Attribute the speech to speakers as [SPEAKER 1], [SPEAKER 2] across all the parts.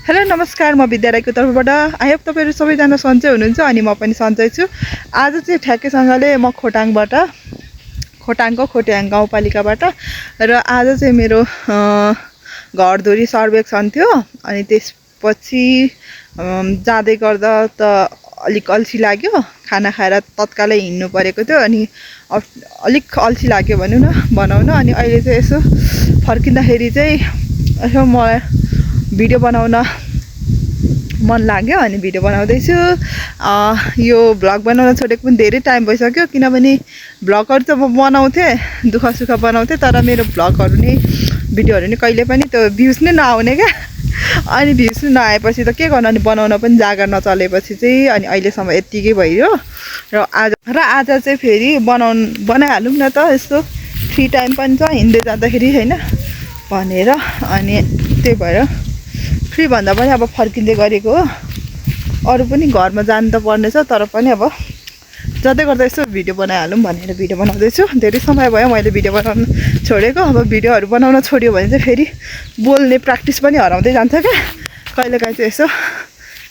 [SPEAKER 1] Hello नमस्कार, म विद्याराईको तर्फबाट आई होप तपाईहरु सबैजना सन्चै हुनुहुन्छ अनि म पनि सन्चै छु। आज चाहिँ ठ्याक्कैसँगले म खोटाङको खोट्याङ गाउँपालिकाबाट र आज चाहिँ मेरो घरधुरी सर्वेक्षण थियो अनि त्यसपछि जाँदै गर्दा त अलिक अल्छी लाग्यो, खाना खाएर तत्कालै हिँड्नु परेको थियो अनि अलिक अल्छी लाग्यो भनौँ न बनाउन। अनि अहिले चाहिँ यसो फर्किँदाखेरि चाहिँ यसो मलाई भिडियो बनाउन मन लाग्यो अनि भिडियो बनाउँदैछु। यो भ्लग बनाउन छोडेको पनि धेरै टाइम भइसक्यो, किनभने भ्लगहरू त म बनाउँथेँ, दुःख सुख बनाउँथेँ, तर मेरो भ्लगहरू नै भिडियोहरू नै कहिले पनि त्यो भ्युज नै नआउने क्या। अनि भ्युज नआएपछि त के गर्नु, अनि बनाउन पनि जागर नचलेपछि चाहिँ अनि अहिलेसम्म यत्तिकै भइयो र आज चाहिँ फेरि बनाइहालौँ न त, यस्तो फ्री टाइम पनि छ हिँड्दै जाँदाखेरि होइन भनेर। अनि त्यही भएर फ्री भन्दा पनि अब फर्किँदै गरेको हो। अरू पनि घरमा जानु त पर्नेछ, तर पनि अब जाँदै गर्दा यसो भिडियो बनाइहालौँ भनेर भिडियो बनाउँदैछु। धेरै समय भयो मैले भिडियो बनाउन छोडेको। अब भिडियोहरू बनाउन छोड्यो भने चाहिँ फेरि बोल्ने प्र्याक्टिस पनि हराउँदै जान्छ क्या। कहिलेकाहीँ चाहिँ यसो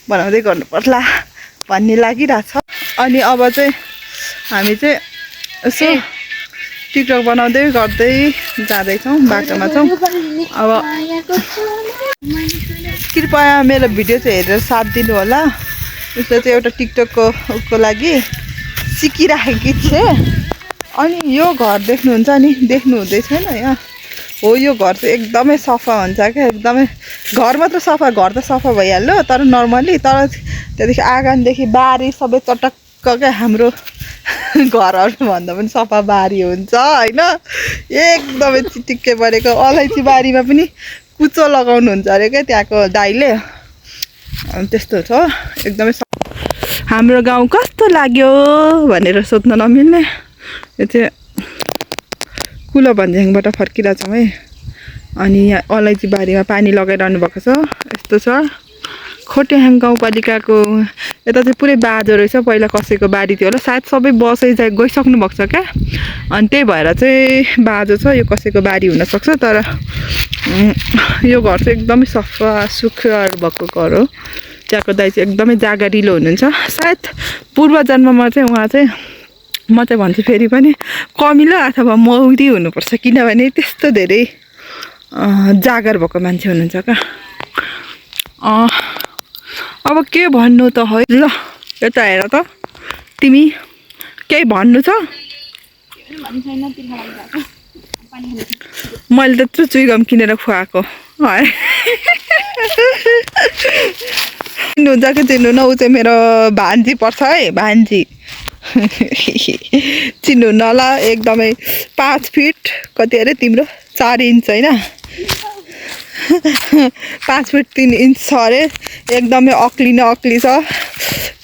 [SPEAKER 1] बनाउँदै गर्नु पर्ला भन्ने लागिरहेछ। अनि अब चाहिँ हामी चाहिँ यसो टिकटक बनाउँदै गर्दै जाँदैछौँ, बाटोमा छौँ। अब कृपया मेरो भिडियो चाहिँ हेरेर साथ दिनु होला। यसो चाहिँ एउटा टिकटकको लागि सिकिराखेकी थिएँ। अनि यो घर देख्नुहुन्छ नि, देख्नु हुँदै छैन यहाँ हो, यो घर चाहिँ एकदमै सफा हुन्छ क्या। एकदमै घर मात्र सफा, घर त सफा भइहाल्यो तर नर्मली, तर त्यहाँदेखि आँगनदेखि बारी सबै चटक्क क्या। हाम्रो घरहरू भन्दा पनि सफा बारी हुन्छ होइन, एकदमै चिटिक्कै परेको। अलैँची बारीमा पनि कुचो लगाउनुहुन्छ अरे क्या त्यहाँको दाइले, त्यस्तो छ एकदमै। हाम्रो गाउँ कस्तो लाग्यो भनेर सोध्न नमिल्ने। यो चाहिँ कुलो भन्ज्याङबाट फर्किरहेछौँ है। अनि यहाँ अलैँची बारीमा पानी लगाइरहनु भएको छ। यस्तो छ खोट्याङ गाउँपालिकाको यता चाहिँ पुरै बाँझो रहेछ। पहिला कसैको बारी थियो होला, सायद सबै गइसक्नु भएको छ क्या। अनि त्यही भएर चाहिँ बाँझो छ, यो कसैको बारी हुनसक्छ। तर यो घर चाहिँ एकदमै सफा सुग्घर भएको घर हो। त्यहाँको दाइ चाहिँ एकदमै जागरिलो हुनुहुन्छ। सायद पूर्व जन्ममा चाहिँ उहाँ चाहिँ, म चाहिँ भन्छु फेरि पनि कमिलो अथवा मौरी हुनुपर्छ, किनभने त्यस्तो धेरै जागर भएको मान्छे हुनुहुन्छ क्या। अब के भन्नु त है, ल यता हेर त, तिमी केही भन्नु छ? मैले त चुइगम किनेर खुवाएको है। चिन्नुहुन्छ कि चिन्नुहुन्न, ऊ चाहिँ मेरो भान्जी पर्छ है, भान्जी। चिन्नुहुन्न होला, एकदमै 5 फिट कति अरे तिम्रो 4 इन्च होइन, 5 फिट 3 इन्च छ अरे। एकदमै अक्ली न अक्ली छ,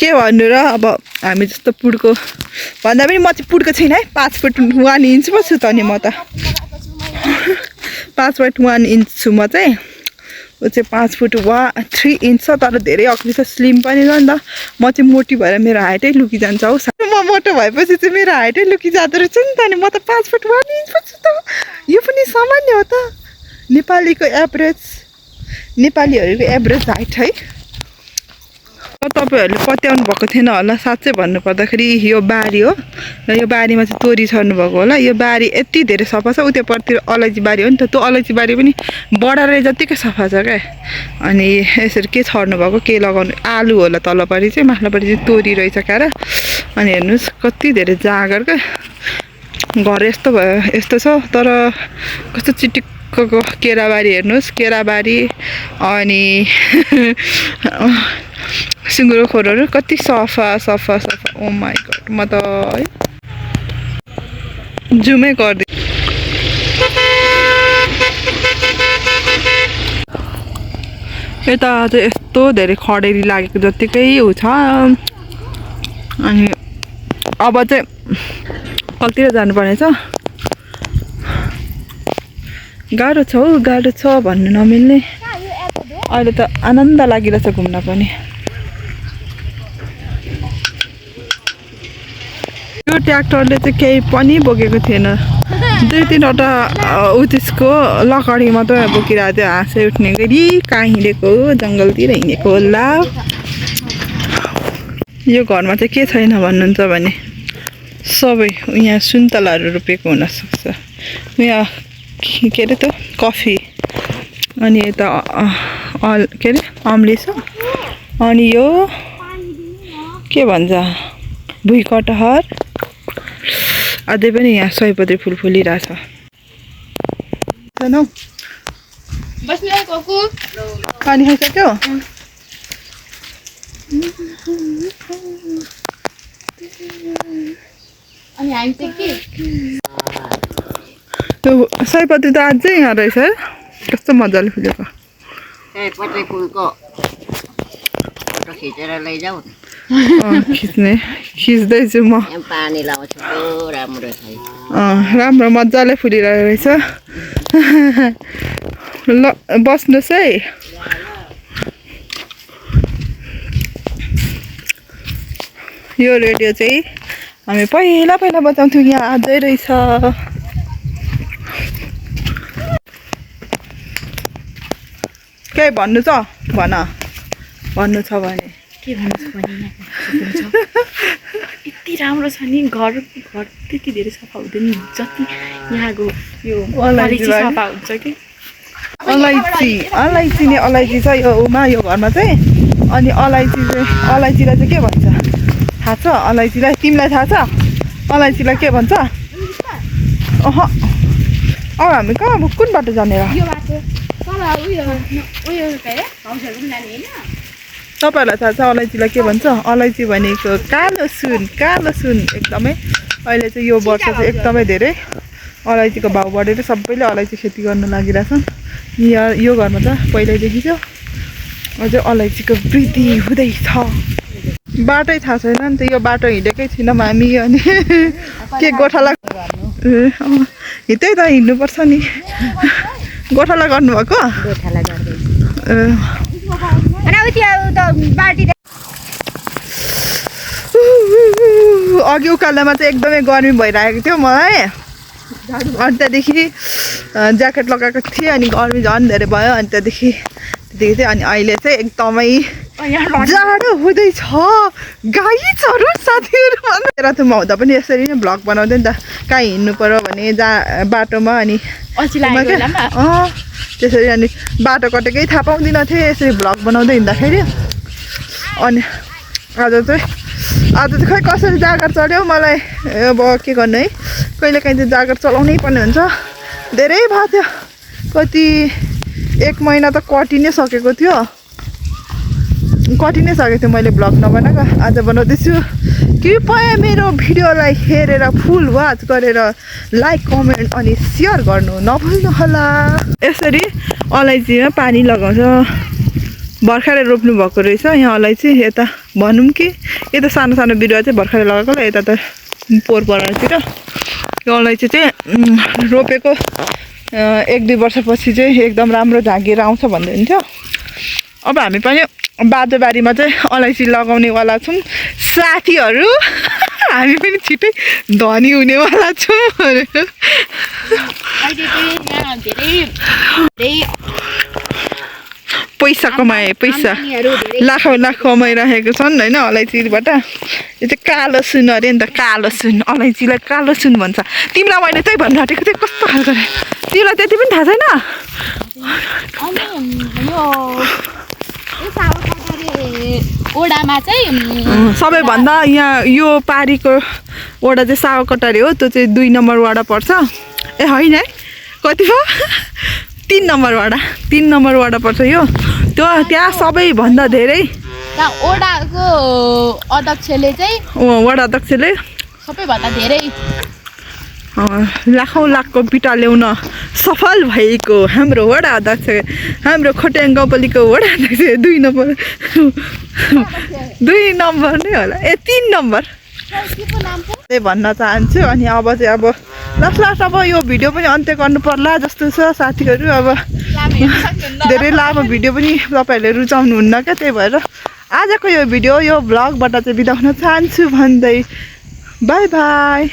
[SPEAKER 1] के भन्नु र। अब हामी जस्तो पुड्को भन्दा पनि म चाहिँ पुड्को छैन है, 5 फिट 1 इन्च पो छु त नि। म त 5 फिट 1 इन्च छु म चाहिँ। ऊ चाहिँ 5 फिट 3 इन्च छ, तर धेरै अक्ली छ, स्लिम पनि छ नि त। म चाहिँ मोटी भएर मेरो हाइटै लुकिजान्छ हौ। म मोटो भएपछि चाहिँ मेरो हाइटै लुकिजाँदो रहेछ नि त। अनि म त 5 फिट 1 इन्च पो छु त। यो पनि सामान्य हो त, नेपालीहरूको एभरेज हाइट है। तपाईँहरूले पत्याउनु भएको थिएन होला, साँच्चै भन्नुपर्दाखेरि यो बारी हो र यो बारीमा चाहिँ तोरी छर्नु भएको होला। यो बारी यति धेरै सफा छ। उतापट्टि अलैँची बारी हो नि त, त्यो अलैँची बारी पनि बढाएर जत्तिकै सफा छ क्या। अनि यसरी के छर्नु भएको, के लगाउनु, आलु होला तलपट्टि चाहिँ, माथिल्लोपट्टि चाहिँ तोरी रहेछ क्यार। अनि हेर्नुहोस् कति धेरै जागर क्या। घर यस्तो भयो, यस्तो छ, तर कस्तो चिटिक्कको केराबारी हेर्नुहोस्, केराबारी अनि सिङ्गुरो खोरहरू कति सफा सफा सफा। ओ माई गड, म त है जुमै गर्दै। यता चाहिँ यस्तो धेरै खडेरी लागेको जत्तिकै उ छ। अनि अब चाहिँ कतितिर जानुपर्ने छ, गाह्रो छ हौ, गाह्रो छ भन्नु नमिल्ने। अहिले त आनन्द लागिरहेछ घुम्न पनि। यो ट्र्याक्टरले चाहिँ केही पनि बोकेको थिएन, 2-3 वटा ऊ चाहिँ हाँसको लकडी मात्रै बोकिरहेको थियो हाँसै उठ्ने गरी कहाँ हिँडेको जङ्गलतिर हिँडेको होला यो घरमा चाहिँ के छैन भन्नुहुन्छ भने सबै यहाँ सुन्तलाहरू रोपेको हुनसक्छ यहाँ के अरे त कफी अनि यता के अरे अम्लिसो अनि यो के भन्छ भुइँकटहर अझै पनि यहाँ सयपत्री फुल फुलिरहेछ पानी खाइसक्यो त्यो सयपत्री त अझै यहाँ रहेछ है कस्तो मजाले फुलेको
[SPEAKER 2] सयपत्री फुलको फोटो खिचेर लैजाऊ
[SPEAKER 1] खिच्ने खिच्दैछु म
[SPEAKER 2] पानी लाउँछु राम्रो छ
[SPEAKER 1] राम्रो मजाले फुलिरहेको रहेछ ल बस्नुहोस् है यो रेडियो चाहिँ हामी पहिला बजाउँथ्यौँ यहाँ अझै रहेछ केही भन्नु छ भन्नु छ भने
[SPEAKER 3] के भन्नु छ भने यति राम्रो छ नि घर त्यति धेरै सफा हुँदैन जति यहाँको यो अलैँची सफा हुन्छ कि
[SPEAKER 1] अलैँची नै अलैँची छ योमा यो घरमा चाहिँ अनि अलैँचीलाई चाहिँ के भन्छ थाहा छ अलैँचीलाई तिमीलाई थाहा छ अलैँचीलाई के भन्छ अब हामी कहाँ कुन बाटो जाने र तपाईँहरूलाई थाहा छ अलैँचीलाई के भन्छ अलैँची भनेको कालो सुन एकदमै अहिले चाहिँ यो वर्ष चाहिँ एकदमै धेरै अलैँचीको भाउ बढेर सबैले अलैँची खेती गर्न लागिरहेछन् यहाँ यो घरमा त पहिल्यैदेखि थियो अझै अलैँचीको वृद्धि हुँदैछ बाटै थाहा छैन नि त यो बाटो हिँडेकै छैनौँ हामी अनि के गोठाला त्यही त हिँड्नुपर्छ नि गोठाला गर्नुभएको अघि उकालोमा चाहिँ एकदमै गर्मी भइरहेको थियो मलाई अनि त्यहाँदेखि ज्याकेट लगाएको थिएँ अनि गर्मी झन् धेरै भयो अनि त्यहाँदेखि चाहिँ अनि अहिले चाहिँ एकदमै जाडो हुँदैछ गाई चरो साथीहरू रातोमा हुँदा पनि यसरी नै भ्लग बनाउँदै नि त कहीँ हिँड्नु पर्यो भने बाटोमा अनि त्यसरी अनि बाटो कटेकै थाहा पाउँदिनँ थिएँ यसरी भ्लग बनाउँदै हिँड्दाखेरि अनि आज चाहिँ खै कसरी जागर चढ्यो मलाई अब के गर्नु है कहिलेकाहीँ चाहिँ जागर चलाउनै पर्ने हुन्छ धेरै भएको थियो कति 1 महिना त कटि नै सकेको थियो मैले भ्लग नबनाएको आज बनाउँदैछु कृपया मेरो भिडियोलाई हेरेर फुल वाच गरेर लाइक कमेन्ट अनि सेयर गर्नु नभुल्नु होला यसरी अलैँचीमा पानी लगाउँछ भर्खरै रोप्नु भएको रहेछ यहाँ अलैँची यता भनौँ कि यता सानो सानो बिरुवा चाहिँ भर्खरै लगाएको ल यता त पोहोर परातिर यो अलैँची चाहिँ रोपेको 1-2 वर्षपछि चाहिँ एकदम राम्रो झाँगिएर आउँछ भन्दै हुन्थ्यो अब हामी पनि बाटोबारीमा चाहिँ अलैँची लगाउनेवाला छौँ साथीहरू हामी पनि छिटै धनी हुनेवाला छौँ पैसा कमाए पैसा लाखौँ लाख कमाइरहेको छन् होइन अलैँचीबाट यो चाहिँ कालो सुन अरे नि त कालो सुन अलैँचीलाई कालो सुन भन्छ तिमीलाई मैले त्यही भन्नु आँटेको थिएँ कस्तो खालको तिमीलाई त्यति पनि थाहा छैन
[SPEAKER 3] ओडामा चाहिँ
[SPEAKER 1] सबैभन्दा यहाँ यो पारीको ओडा चाहिँ सावकटारी हो त्यो चाहिँ 2 नम्बर वडा पर्छ ए होइन है कति भयो 3 नम्बर वडा पर्छ यो त्यो त्यहाँ सबैभन्दा धेरै
[SPEAKER 3] ओडाको अध्यक्षले चाहिँ
[SPEAKER 1] वडा अध्यक्षले
[SPEAKER 3] सबैभन्दा धेरै
[SPEAKER 1] लाखौँ लाखको बिटा ल्याउन सफल भएको हाम्रो वडा अध्यक्ष हाम्रो खोटाङ गाउँपालिकाको वडा अध्यक्ष 2 नम्बर नै होला 3 नम्बर त्यही भन्न चाहन्छु अनि अब चाहिँ अब लास्ट अब यो भिडियो पनि अन्त्य गर्नु पर्ला जस्तो छ साथीहरू अब धेरै लामो भिडियो पनि तपाईँहरूले रुचाउनुहुन्न क्या त्यही भएर आजको यो भिडियो यो भ्लगबाट चाहिँ बिदा हुन चाहन्छु भन्दै बाई बाई।